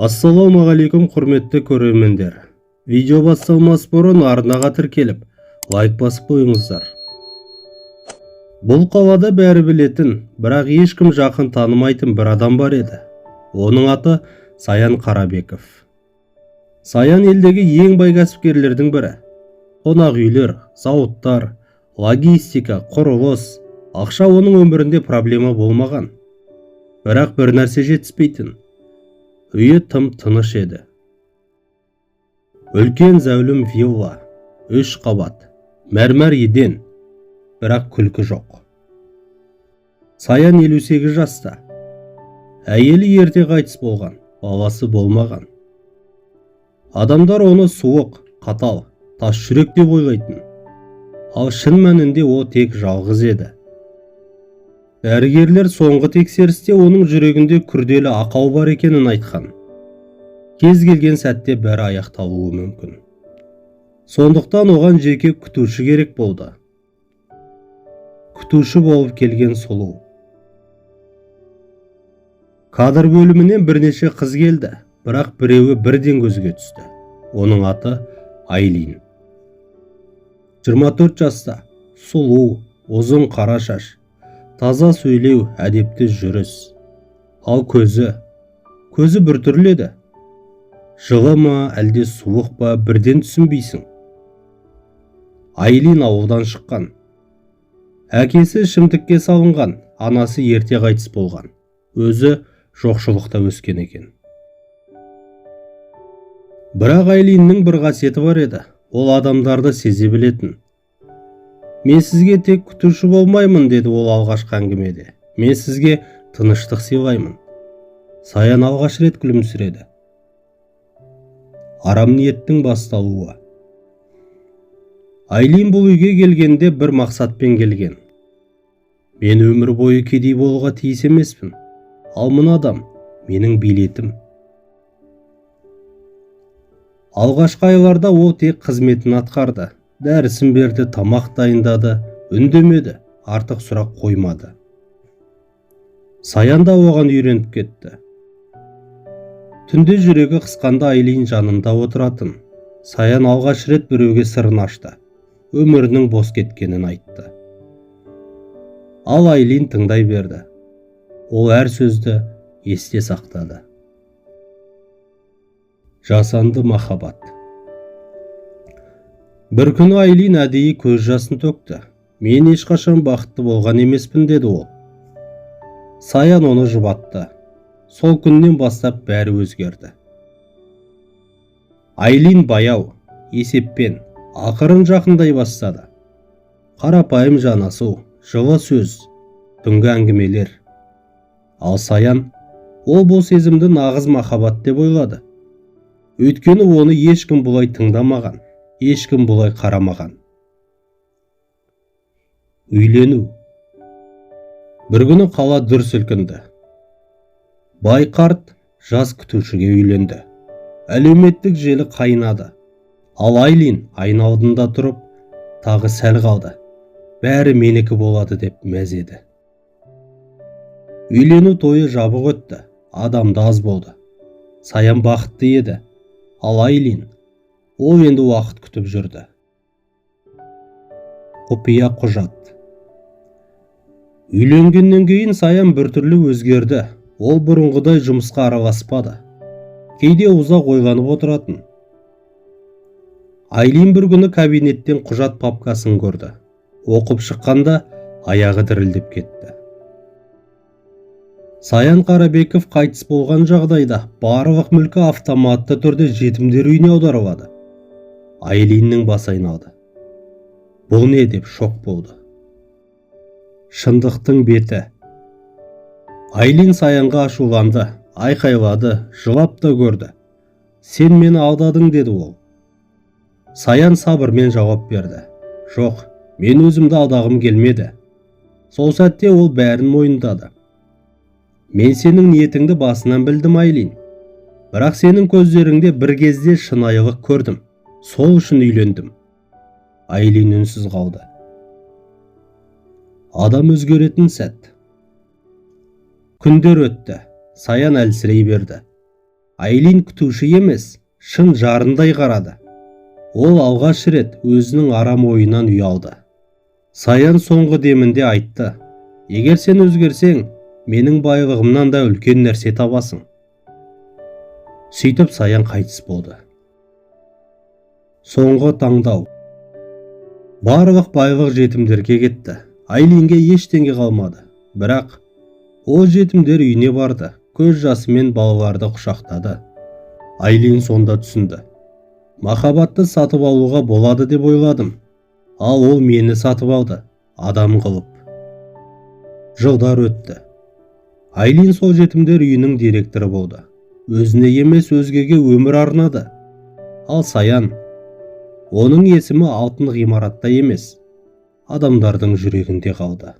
Ассалаумағалейкум, құрметті көрермендер! Видео басталмас бұрын арнаға тіркеліп, лайк басып қойыңыздар. Бұл қалада бәрі білетін, бірақ ешкім жақын танымайтын бір адам бар еді. Оның аты Саян Қарабеков. Саян елдегі ең бай кәсіпкерлердің бірі. Қонақ үйлер, зауыттар, логистика, құрылыс, ақша оның өмірінде проблема болмаған. Бірақ бір нәрсе жетіспейтін. Үйі тым тыныш еді. Үлкен зәулім вилла, үш қабат, мәрмәр еден, бірақ күлкі жоқ. Саян 58 жаста. Әйелі ерте қайтыс болған, баласы болмаған. Адамдар оны суық, қатал, тас жүрек деп ойлайтын. Ал шын мәнінде ол тек жалғыз еді. Дәрігерлер соңғы тексерісте оның жүрегінде күрделі ақау бар екенін айтқан. Кез келген сәтте бәрі аяқталуы мүмкін. Сондықтан оған жеке күтуші керек болды. Күтуші болып келген сұлу. Кадр бөлімінен бірнеше қыз келді, бірақ біреуі бірден көзге түсті. Оның аты Айлин. 24 жаста, сұлу, ұзын қара шаш, таза сөйлеу, әдепті жүріс. Ал көзі, көзі біртүрлі еді. Жылы ма, әлде суық па, бірден түсінбейсің. Айлин ауылдан шыққан. Әкесі ішімдікке салынған, анасы ерте қайтыс болған. Өзі жоқшылықта өскен екен. Бірақ Айлиннің бір қасиеті бар еді. Ол адамдарды сезе білетін. «Мен сізге тек күтуші болмаймын», – деді ол алғашқы әңгімеде. «Мен сізге тыныштық сыйлаймын». Саян алғаш рет күлімсіреді. Арам ниеттің басталуы. Айлин бұл үйге келгенде бір мақсатпен келген. «Мен өмір бойы кедей болуға тиіс емеспін. Ал мына адам менің билетім». Алғашқы айларда ол тек қызметін атқарды. Дәрісін берді, тамақ дайындады, үндемеді, артық сұрақ қоймады. Саян да оған үйреніп кетті. Түнде жүрегі қысқанда Айлин жанында отыратын. Саян алғаш рет біреуге сырын ашты. Өмірінің бос кеткенін айтты. Ал Айлин тыңдай берді. Ол әр сөзді есте сақтады. Жасанды махаббат. Бір күні Айлин әдейі көз жасын төкті. «Мен ешқашан бақытты болған емеспін», – деді ол. Саян оны жұбатты. Сол күннен бастап бәрі өзгерді. Айлин баяу, есеппен, ақырын жақындай бастады. Қарапайым жанасу, жылы сөз, түнгі әңгімелер. Ал Саян, ол бұл сезімді нағыз махаббат деп ойлады. Өйткені оны ешкім бұлай тыңдамаған, ешкім бұлай қарамаған. Үйлену. Бір күні қала дүр сілкінді. Бай қарт жас күтушіге үйленді. Әлеуметтік желі қайнады. Ал Айлин айна алдында тұрып, «Тағы сәл қалды. Бәрі менікі болады» деп мәз еді. Үйлену тойы жабық өтті, адам да аз болды. Саян бақытты еді. Ал Айлин, ол енді уақыт күтіп жүрді. Құпия құжат. Үйленгеннен кейін Саян біртүрлі өзгерді. Ол бұрынғыдай жұмысқа араласпады. Кейде ұзақ ойланып отыратын. Айлин бір күні кабинеттен құжат папкасын көрді. Оқып шыққанда аяғы дірілдеп кетті. Саян Қарабеков қайтыс болған жағдайда барлық мүлкі автоматты түрде жетімдер үйіне аударылады. Айлиннің басы айналды. «Бұл не?» деп шок болды. Шындықтың беті. Айлин Саянға ашуланды, айқайлады, жылап та көрді. «Сен мені алдадың», – деді ол. Саян сабырмен жауап берді. «Жоқ, мен өзімді алдағым келмеді». Сол сәтте ол бәрін мойындады. «Мен сенің ниетіңді басынан білдім, Айлин. Бірақ сенің көздеріңде бір кезде шынайылық көрдім. Сол үшін үйлендім». Айлин үнсіз қалды. Адам өзгеретін сәт. Күндер өтті. Саян әлсірей берді. Айлин күтуші емес, шын жарындай қарады. Ол алғаш рет өзінің арам ойынан ұялды. Саян соңғы демінде айтты: «Егер сен өзгерсең, менің байлығымнан да үлкен нәрсе табасың». Сөйтіп Саян қайтыс болды. Соңғы таңдау. Барлық байлық жетімдерге кетті. Айлинге ештеңе қалмады. Бірақ ол жетімдер үйіне барды, көз жасымен балаларды құшақтады. Айлин сонда түсінді: «Махаббатты сатып алуға болады деп ойладым, ал ол мені сатып алды, адам қылып». Жылдар өтті. Айлин сол жетімдер үйінің директоры болды. Өзіне емес, өзгеге өмір арнады. Ал Саян, оның есімі алтын ғимаратта емес, адамдардың жүрегінде қалды.